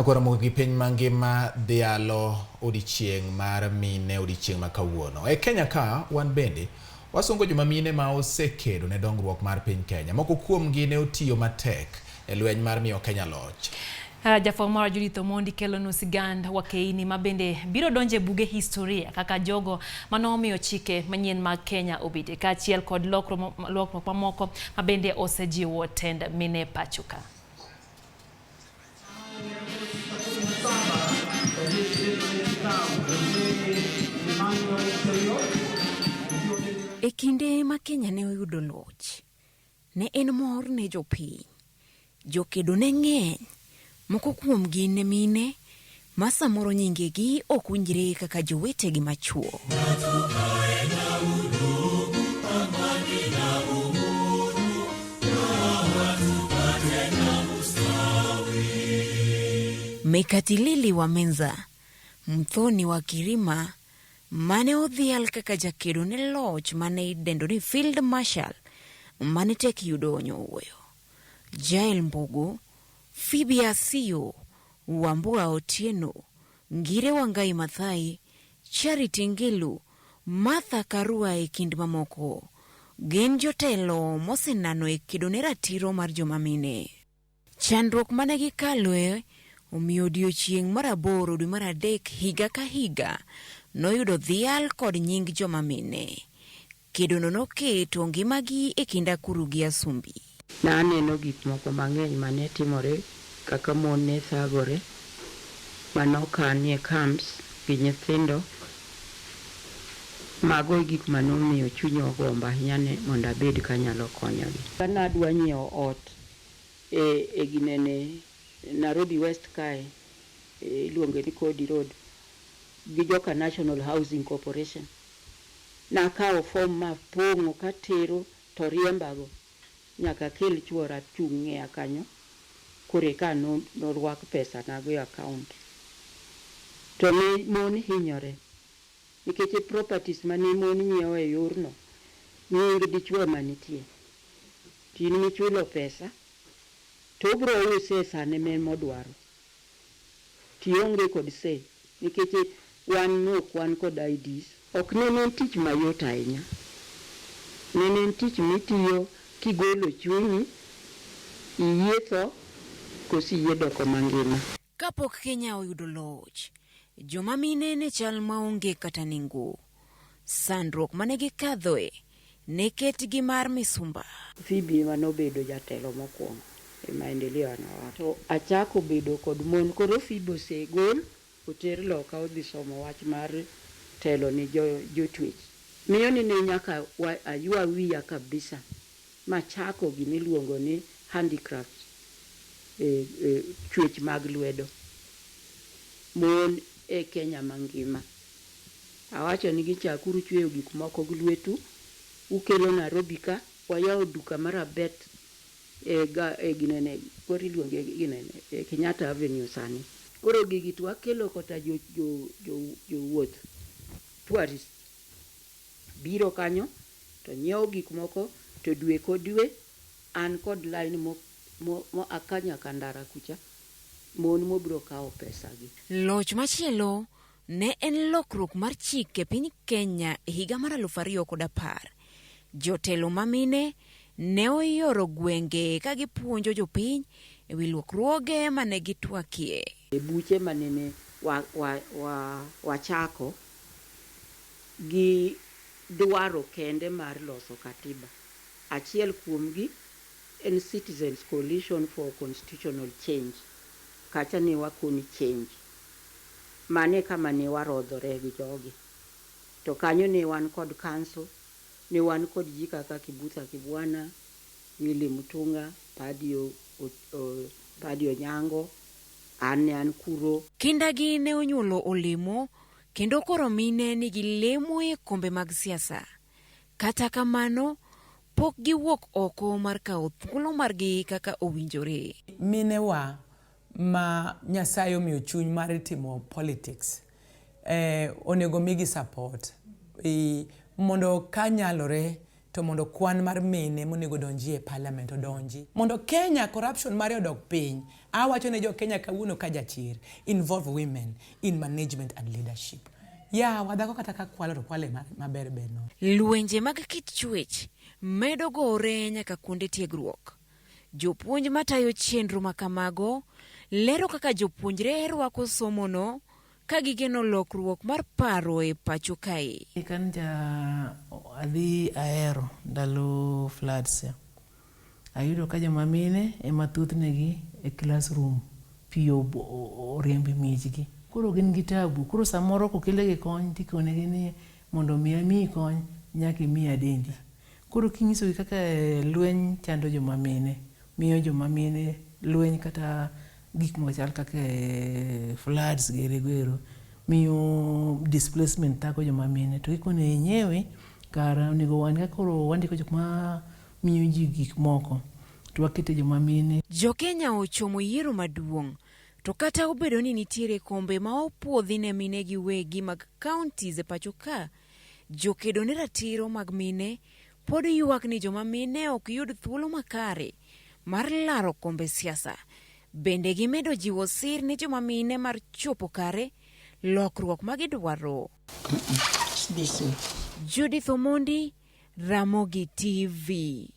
Koro gi piny mangima dhialo odiechieng' mar mine odiechieng' ma kawuono. E Kenya ka wan bende wasungo joma mine ma osekedo ne dongruok mar piny Kenya. Moko kuomgi ne otiyo matek e lweny mar miyo Kenya loch. Jafwambo marwa Judith Omondi kelonu sigand wakeini ma bende biro donjo e buge historia kaka jogo manomiyo chike manyien mag Kenya obede kaachiel kod lokruok mamoko ma bende osejiwo tend mine pacho ka. E kinde ma Kenya ne oyudo loch, ne en mor ne jopiny. Jokedo ne ng'eny, moko kuomgi ne mine ma samoro nyingegi ok winjre kaka jowetegi machuo. Mekatilili wa Menza, Mthoni wa Kirima, mane odhial kaka jakedo ne loch mane idendo ni Field Marshal mane tek yudo nyowuoyo. Jael Mbugu, Phoebe Asiyo, Wambua Otieno, Ngire Wangai Mathai, Charity Ngilu, Martha Karua e kind mamoko, gin jotelo mosenano e kedo ne ratiro mar joma mine. Chandruok mane gikaloe omiyo odiochieng' mar aboro dwe mar adek higa ka higa noyudo dhial kod nying joma mine. Kedono noketo ngimagi e kind akuru gi asumbi. Naneno gik moko mang'eny ma ne timore kaka mon ne thagore, ma nokanie camps gi nyithindo. Mago e gik ma nomiyo chunya ogombo ahinya ni mondo abed kanyalo konyogi. Ka nadwa nyiewo ot e e ginene Nairobi West kae, iluonge ni Kodi Road, gi joka National Housing Corporation. Nakawo form mapong'o katero to riembago nyaka akel chuora chung' ng'iya kanyo koro eka norwak pesa nago e account. To ne mon hinyore nikech e properties mane mon nyiewo e yorno nying dichuo ema nitie to in michulo pesa to obro use e sane ma en modwaro. To ionge kod say nikech wan ne ok wan kod IDs. Ok nene en tich mayot ahinya. Nene en tich mitiyo kigolo chunyi, iyie tho koso iyie doko mangima. Kapok Kenya oyudo loch, joma mine ne chal maonge kata nengo. Sandruok mane gikadhoe ne ketgi mar misumba. Phoebe ema nobedo jatelo mokwongo e Maendeleo ya Wanawake. To achako bedo kod mon koro Phoebe osegol oter loka odhi somo wach mar telo ni jotwech. Miyo ni ne nyaka aywa wiya kabisa machako gima iluongo ni handicrafts, chwech mag lwedo mon e Kenya mangima. Awacho nigi chakuru chweyo gik moko gi lwetu, ukelo Nairobi ka, wayawo duka mar abet e ga e ginene koro iluonge ginene e Kenyatta Avenue sani. Koro gigi to wakelo kata jo jo jo jowuoth, tourists, biro kanyo to nyiewo gik moko to dwe ko dwe an kod line mo mo mo aka nyaka ndara kucha mon mobiro kawo pesa gi. Loch machielo Ne en lokruok mar chik e piny Kenya e higa mar 2010. Jotelo ma mine ne oyoro gwenge ka gipuonjo jopiny e wi lokruoge ma ne gitwakie. E buche ma nene wachako gi dwaro kende mar loso katiba, achiel kuomgi en Citizens Coalition for Constitutional Change, kacha ne wakoni change. Mano e kama ne warodhore gi jogi. To kanyo ne wan kod council, ne wan kod ji kaka Kibutha Kibwana, Willy Mutunga, Paddy, Paddy Onyango, an ne an kuro. Kindagi ne onyuolo olemo kendo koro mine nigi lemo e kombe mag siasa. Kata kamano, pok giwuok oko mar kawo thuolo margi kaka owinjore. Minewa ma Nyasaye omiyo chuny mar timo politics eh, onego migi support I, mondo ka nyalore to mondo kwan mar mine monego donji e parliament odonji. Mondo Kenya corruption mare odog piny, awacho ne jo Kenya kawuono ka jachir, involve women in management and leadership. Yawa dhako kata ka kwalo to kwale maber ber no. Lwenje mag kit chwech medo gore nyaka kuonde tiegruok. Jopuonj matayo chenro ma kamago lero kaka jopuonjre rwako somono ka gigeno lokruok mar paro e pacho kae. Kancha adhi Ahero ndalo floods cha, ayudo ka joma mine ema thothne e classroom pi oriembo e miechgi. Koro gin gi tabu, koro samoro kokelnegi kony tikonegi ni mondo mi amiyi kony nyaka imiya dendi. Koro kinyisogi kaka lweny chando joma mine, miyo joma mine lweny kata gik machal kaka floods giri goero miyo displacement thago joma mine to gikone yenyewe kara onego wan ka koro wandiko jok ma miyo ji gik moko to wakete joma mine. Jokenya ochomo yiero maduong' to kata obedo ni nitiere kombe ma opuodhi ne mine giwegi mag counties e pacho ka, jokedo ne ratiro mag mine pod ywak ni joma mine ok yud thuolo makare mar laro kombe siasa. Bende gimedo jiwo sir ne joma mine mar chopo kare lokruok ma gidwaro. Judith Omondi, Ramogi TV.